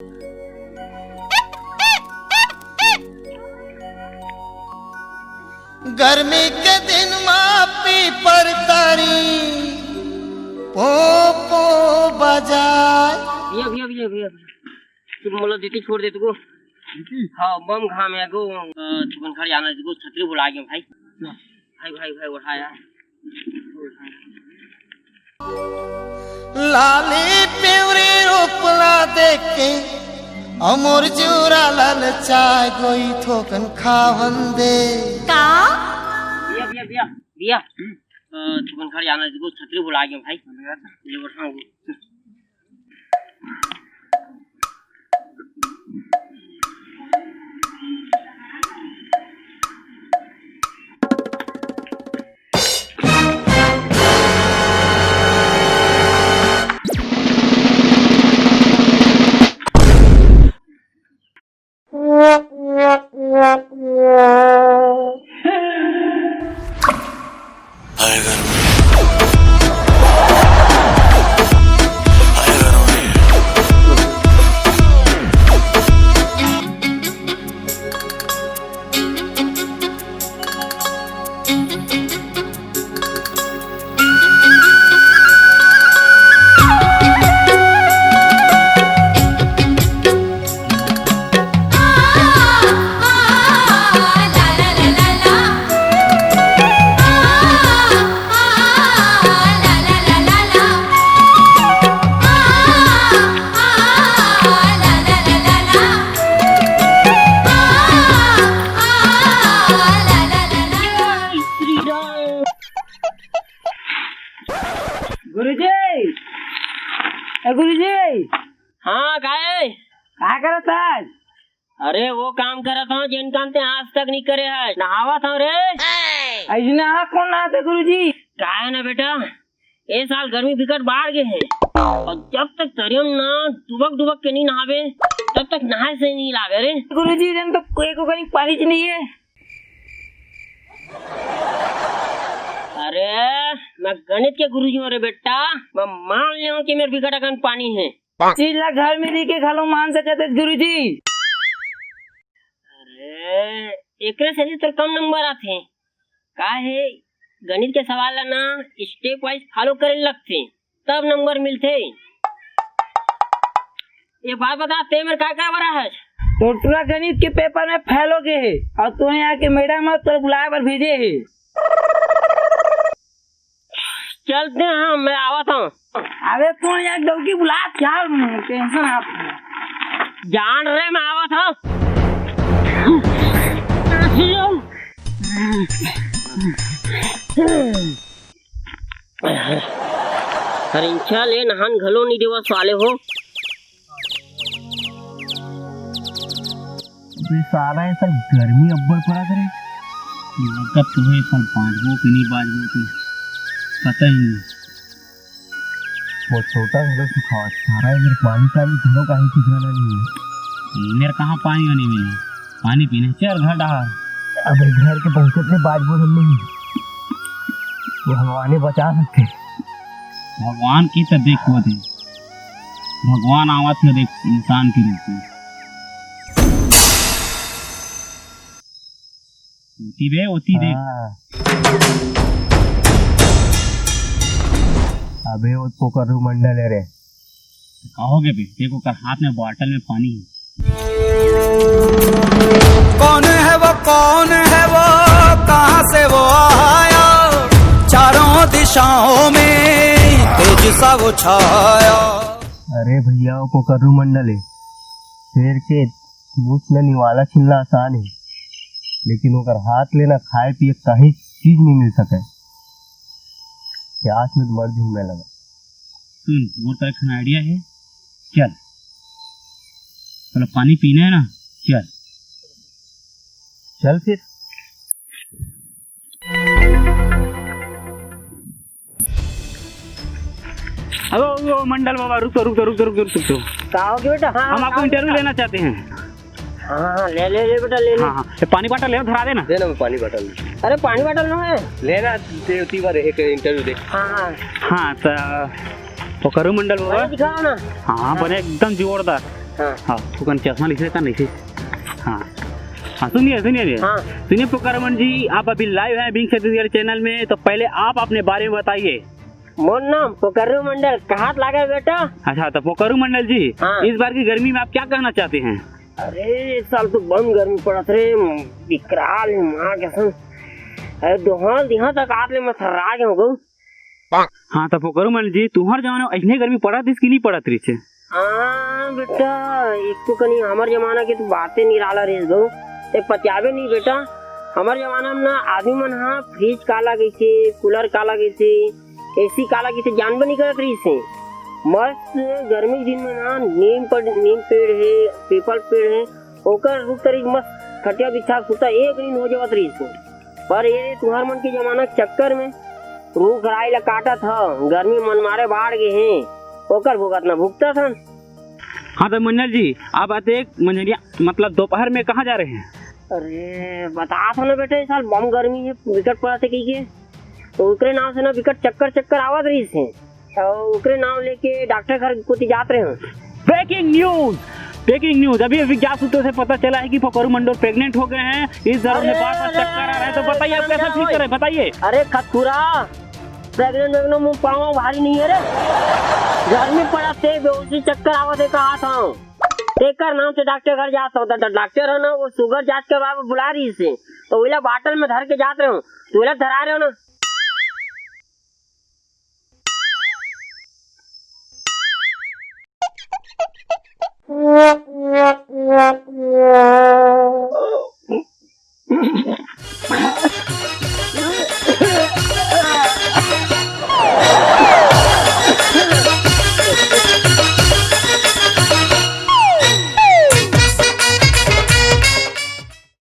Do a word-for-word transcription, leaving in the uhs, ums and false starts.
गर्मी के दिन मा पीपर तारी पो पो बजाय। भैया, भैया, भैया, भैया, तू मोला देती छोड़ दे तुको। हाँ, बम घाम है गो, अ, तुकन घर जाना तुको, छतरी भुला गया भाई। भाई, भाई, भाई, उठाया। लाली पिवरी रूपला देख के अमर जुरा ललचाय गोई थोकन खावन दे। का? भैया, भैया, भैया, भैया। अ, तुकन घर जाना तुको, छतरी भुला गया भाई। ले उठाऊं। गुरुजी, ए गुरुजी। हाँ, काहे? का करत हस? अरे, वो काम करत हूँ, जेन काम ते आज तक नहीं करे है। नहावत हूँ रे। ऐसे नहा कौन नहाते गुरुजी? काहे ना बेटा, ए साल गर्मी बिकट बाढ़ गए है, और जब तक तरियम ना डुबक डुबक के नहीं नहावे, तब तक नहाए से नहीं लागे रे। गुरुजी, जन तो एको कनी पानी च नहीं है। अरे, मैं गणित के गुरुजी हूँ रे बेटा, मैं मान लिया हूँ कि मेरे बिकट अकन पानी है। चीज ला घर में रह के घलो मान सकत हस गुरुजी। अरे, एकरे से तो कम नंबर आथे। का हे, गणित के सवाल ला ना step wise follow करे लगथे, तब नंबर मिलथे। ये बात बता, ते मेर का का बरा है? टोटरा गणित के पेपर में फेल हो गए है और तू यहाँ के मैडम और तोर बुलाए बर भेजे है। चलते हैं, मैं आवत हूँ। अरे तू एक डौकी बुला, क्या टेंशन आप? जान रे, मैं आवत हूँ। हरिंचा ले नहान घलो नहीं देवा साले हो। अबे साला, ये साल गर्मी अब्बड़ पड़त रे। लगत तो हे, ये साल बांचबो कि नहीं बांचबो, तो पता ही नहीं। वो छोटा घलो सुखावत, सारा ये मेरे पानी का भी घलो काहे ठिकाना नहीं है। ये मेरे कहाँ पानी वानी मिले, पानी पीने चल घर डहार। अबे घर के पहुंचत ले बांचबो हम नहीं, वो भगवान ही बचा सकते। भगवान की तो देख वो दे, भगवान आवत है देख इंसान के रूप में। ओती बे, ओती देख। हाँ। अबे वो पोकरू मंडल है रे। का हो गया बे? देख ओकर हाथ में बॉटल में पानी है। कौन है वो, कौन है वो, कहाँ से वो आया, चारों दिशाओं में तेज सा वो छाया। अरे भैया, वो पोकरू मंडल है, शेर के मुंह में निवाला छीनना आसान है, लेकिन ओकर हाथ ले ना खाए पिए कहीं चीज नहीं मिल सके। प्यास में तो मर जहूं मैं लगा। सुन, मोर करा एक ठन idea है, चल, तोला पानी पीना है ना, चल। चल फिर। हेलो, हेलो, मंडल बाबा, रुक तो, रुक तो, रुक तो, रुक तो, रुक तो। का हो गया बेटा? हाँ, हम आपको हाँ, interview बेटा। लेना चाहते हैं। हाँ, हाँ, ले, ले, ले बेटा, ले, ले। हाँ, हाँ, ये पानी bottle ले, धरा देना। दे ना, मैं पानी bottle। अरे, पानी bottle ना है। लेना, ते उतनी बार एक interview दे। हाँ, हाँ। हाँ, तो, तो करू मंडल बाबा। बने दिखाओ ना। हाँ, हाँ। बने एकदम जोरदार। हाँ। हाँ, तू कन चश्मा लिखे का नहीं? हाँ। हाँ, सुनिए, सुनिए, सुनिए। हाँ। सुनिए, पोकरू मंडल जी, आप अभी live हैं बिंग छत्तीसगढ़ channel में, तो पहले आप अपने बारे में बताइए। मोर नाम पोकरू मंडल, कहाँ लागे बेटा? अच्छा, तो पोकरू मंडल जी, हाँ। इस बार की गर्मी में आप क्या कहना चाहते हैं? अरे, इस साल तो बम गर्मी पड़त रे, विकराल माँ कसम। अरे, दोहान दिहा तक आत ले मैं थर्रा गए हो गऊ। हाँ, तो पोकरू मंडल जी, तुम्हार जमाना में ऐसने गर्मी पड़त रिस कि नहीं पड़त रिस? हाँ बेटा, एक तो कनी हमर जमाना के तो बातें निराला रहिस गो, ते पतियाबे नहीं बेटा। हमर जमाना में ना आदमी मन हा फ्रिज काला कहिथे, कूलर काला कहिथे, एसी काला कहिथे, जानबे नहीं करत रहिस हे। मस्त गर्मी के दिन में ना नीम पर, नीम पेड़ है, पीपल पेड़ है, ओकर रूख तरी मस्त खटिया बिछा सुता एक नींद हो जावत रहिस हे। पर ये तुहर मन के जमाना के चक्कर में रूख राई ला काटत ह, गर्मी मन मारे बाढ़ गे हे, ओकर भुगतना भुगतत हन। हाँ तो मंडल जी, आप अतेक मंझनिया मतलब दोपहर में कहाँ जा रहे हैं? अरे बतात हो ना बेटे, इस साल बम गर्मी है, विकट पड़त हे कहिके, तो ओकरे नाम से ना विकट चक्कर चक्कर आवत रहिस हे, तो ओकरे नाम लेके डॉक्टर घर कोती जात रहे हो। Breaking news, breaking news, अभी अभी विज्ञान सूत्रों से पता चला है कि पोकरू मंडल pregnant हो गए हैं। इस दौरान उन्हें अरे, बार बार अरे, चक्कर आ रहा है, तो अरे, बताइए आप कैसे अरे, ठीक करें, बताइए। अरे खतखुरा, प्रेग्नेंट वेग्नेंट मुंह पावा भारी नहीं है रे। गर्मी पड़त हे, बेहोशी चक्कर आवत हे, कहा था तेकर नाम से डॉक्टर घर जात हो। डॉक्टर है ना, वो शुगर जांच करवावे बुला रहिस हे, तो ओला बाटल में धर के जात रहे हो, तो ओला धरा रहे हो ना।